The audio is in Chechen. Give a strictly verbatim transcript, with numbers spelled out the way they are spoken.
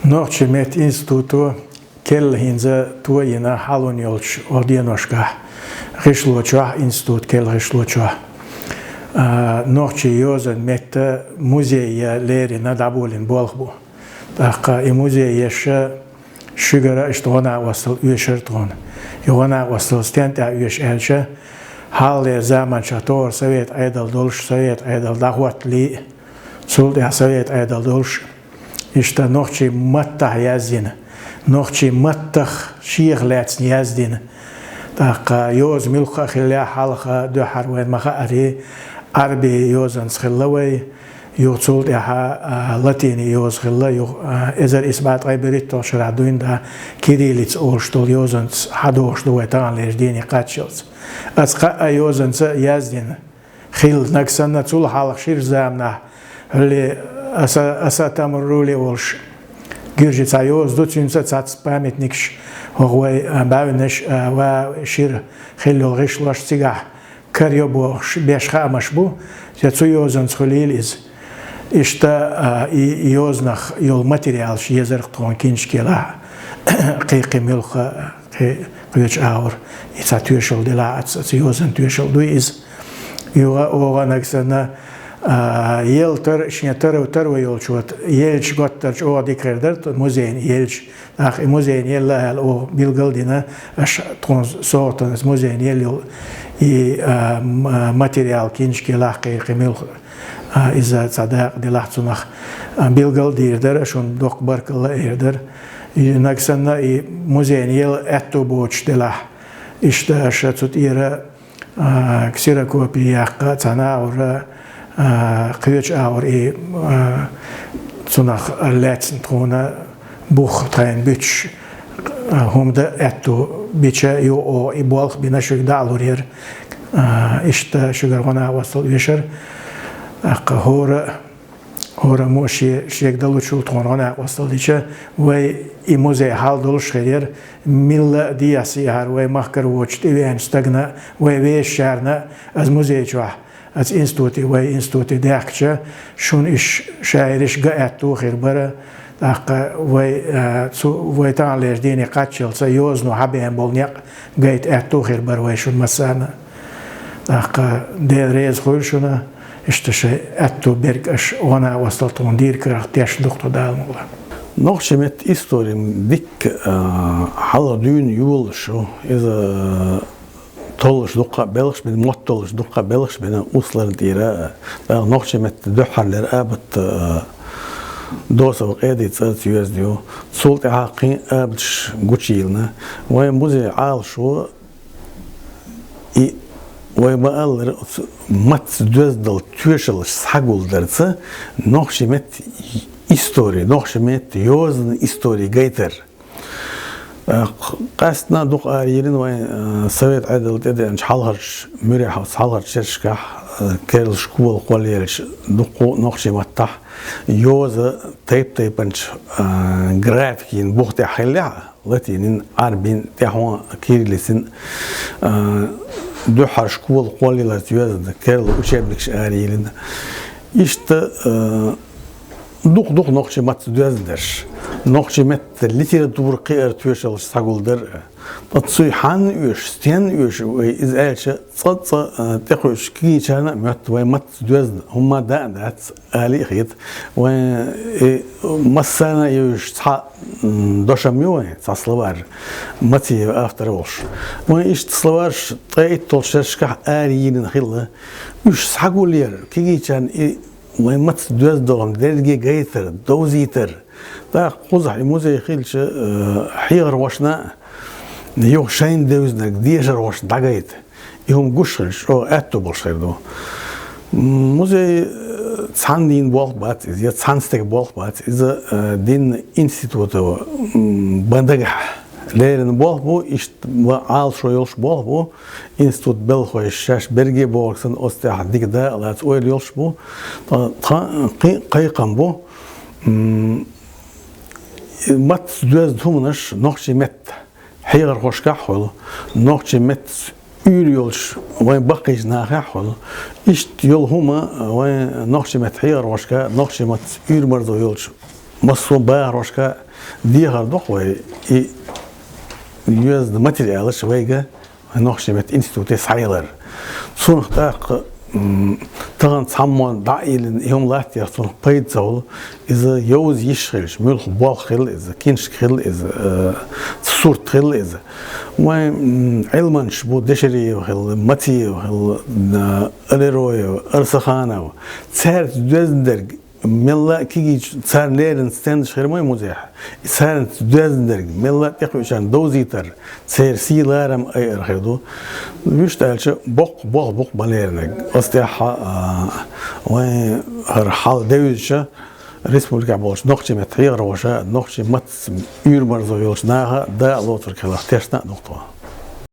Нохчийн меттан институто керла хӀинца тоийна хьалун йолчу оха деношкахь гӀишлочохь, институт керла гӀишлочохь. А, нохчийн йозанан меттан музей я лерина дӀаболийна болх бу. ТӀаккха и музей еш шуьгара иштта гӀо-накъосталла оьшура тхуна. И гӀо-накъосталла стенна тӀехь оьшу аьлча, хьалхалера заманчохь тохара совет Ӏедал долуш, совет Ӏедал дӀахӀоттале, цул тӀаьхьа совет Ӏедал долуш, иштта нохчийн маттахь яздина, нохчийн маттах шех лаьцна яздина. ТӀаккха йоза муьлхха а хиллехь, хьалха дуьххьара вайна ма-хаъара, Ӏарбийн йозанца хилла вай, юха цул тӀаьхьа, а, латинийн йоза хилла, юха, а, эзар исс бӀе ткъе берхӀитталгӀачу шарахь дуьйна, да, кириллица олуш долу йозанца хьадогӀуш ду вай таханлерчу дийне кхаччалц. Аса кхаа йозанца яздина хилла, нагахь санна цул хьалха шира заманахь, хӀуьлле аса, аса тамаррули волуш, гуьржи цхьа йоза ду, цуьнца цхьацца памятникаш, хӀокху вай, а, бӀаьвнаш, а, ва шира хилла йолу гӀишлош цигахь карайо бохуш беш хаамаш бу, я цу йозанца хуьлийла иза. Иштта, а, и йозанах йолу материалаш езарх тхуна киншкелахь, кхин-кхин муьлхха, кхин кхечу агӀор, и цхьа тоьшалла делахь, аца, аца йозанан тоьшалла дуй иза. Юха оха нагахь санна, а, елла тар-, шен таро-, таро йолчу вот еллачу готтарчу оха дика хир дара, музейна еллачу. ТӀаккха и музейна елла аьлла оха билгал а дина, аша тхуна согӀатана иза музейна елла йолу и, а, м-, материал, киншкелахь, кхин-кхин муьлхха, а, иза цхьа дакъа делахь цунах, а, билгал а дийр дара, шуна доккха баркалла а эр дара. И нагахь санна и музейна елла аьтту боцуш делахь, иштта аша цу тӀера, а, ксерокопия яккха, цхьана агӀора, а, кхечу агӀор и, а, цунах лаьцна тхуна бух тхайна буьтуш, а, хӀума дан аьтту бича, юха оха и болх бина шуьга дӀа а лур яра. А, иштта шуьгара гӀо-накъосталла оьшура. ТӀаккха хӀора, хӀораммо шен, шега далучул тхуна гӀо-накъосталла дича, вай и музей хьал долуш хир яра, милла а дехьа-сехьара вай махкара воцуш тӀевеанчу стагана, вай вешарна, аса музей чохь, аса институте, вай институте даьхкича, шуна иш шаериш ган аьтту хир бара, тӀаккха вай, а, цу, вай таханлерчу дийне кхаччалца йозано хьабеана болу некъ гайта аьтту хир бара вай шуна массарна. ТӀаккха Дела реза хуьлда шуна, иштта шайн аьтту берг аша гӀо-накъосталла тхуна дийр карах тешна ду-кх тхо, Дала мукъ лахь. Нохчийн меттан истори дикка, а, хьалха дуьйна йолуш ю, иза толлуш дуккха а белхаш бина, мотт толлуш дуккха а белхаш бина, усларна тӀера, а, нохчийн меттан дуьххьарлера абат, а, Досов Къеди цӀарца йоьзна ю. Цул тӀаьхьа кхин а абаташ гучуйиллина. Вайн музей Ӏалашо и вай ма-аллара, оцу маттаца доьзна долу тоьшаллаш схьагулдарца нохчийн меттан истори, нохчийн меттан йозанан истори гайтар. Э, къаьсттина дукха ара йиллина вайн, э, совет Ӏедал тӀедеанчу хьалхарчу муьрехь, оцу хьалхарчу шерашкахь, э, керла школа кхоллаелча дуккха а нохчийн маттахь йоза тайп-тайпанчу, э, графикийн бух тӀехь хиллехь а, латинин, Ӏарбин, тӀаьхьо кириллицин, а, дуьххьара школа кхоллаяларца йоьзна керла учебникаш ара йиллина. Иштта, а, дукха-дукха нохчийн маттаца доьзна дерш, нохчийн меттан литература кхиара тоьшаллаш схьагулдар. Ткъа цуьнан хьанна оьшу, стенна оьшу вай, иза аьлча, цкъа-цкъа, а, тӀекхуьучу кегийчарна а моьтту вайн маттаца доьзна хӀумма а дан а дац. Али а хета, вайн, э, массарна а йовзуш цхьа, м, дошам ю вайн, цхьа словарь, Мациев автор волуш. Вайн иштта словарьш ткъе итталгӀачу шерашкахь ара йиллина хилла. Уьш схьагулъяр, кегийчарна и вайн маттаца доьзна долу хӀума дерриге гайтар, довзийтар. ТӀаккха кхузахь и музей хилча, э, хьехархошна а юха шайна девзинарг дешархошна дӀагайта. И хӀума гуш хилча, чӀогӀа аьтту болуш хир ду. Музей, э, цхьанна дийнан болх бац иза, я цхьана стеган болх бац иза, э, динан институто, м, бан дагахь леррина болх бу, иштта ма-, Ӏалашо йолуш болх бу, институт белхалой шаьш берриге бохург санна, оцу тӀехь дика дакъа лаца ойла йолуш бу. Тхан, тхан кхин а кхайкхам бу, м, маттаца доьзна хӀуманаш нохчийн меттан хьехархошкахь а хуьлу, нохчийн меттаца уьйр йолчу вайн баккхийчу нахехь а хуьлу. Иштта йолу хӀума вайн нохчийн меттан хьехархошка, нохчийн маттаца уьйр-марзо йолчу массо а бахархошка Дехар ду-кх вай и йоазонаш, материалаш вайга нохчийн меттан институте схьаялар. Цунах тӀаккха, м, тахан цхьаммо дӀа а йиллина, и хӀума латтаяхь, цунах пайда ца хул, иза йовза йиш хилча, муьлха болх хилла иза, киншка хилла иза, э, сурт хилла иза. Вайн, м, Ӏилманчаш бу, Дешериев хилла, Мациев хилла, н-, Алироев, Арсаханов. Цаьрца доьзна дерг мелла а кегийча, царна леррина стендаш хир ма ю музейхь. И царца доьзна дерг мелла а тӀекхуьучарна довзийтар, церан сий-ларам айар хир ду. Вуьшта аьлча, боккха болх бу-кх бан леринарг. Оцу тӀехь, а, вайн хӀара хьал девзача, республикехь болчу нохчийн меттан хьехархоша, нохчийн маттаца уьйр-марзо йолчу наха дакъа лоцург хиларх тешна а ду-кх тхо.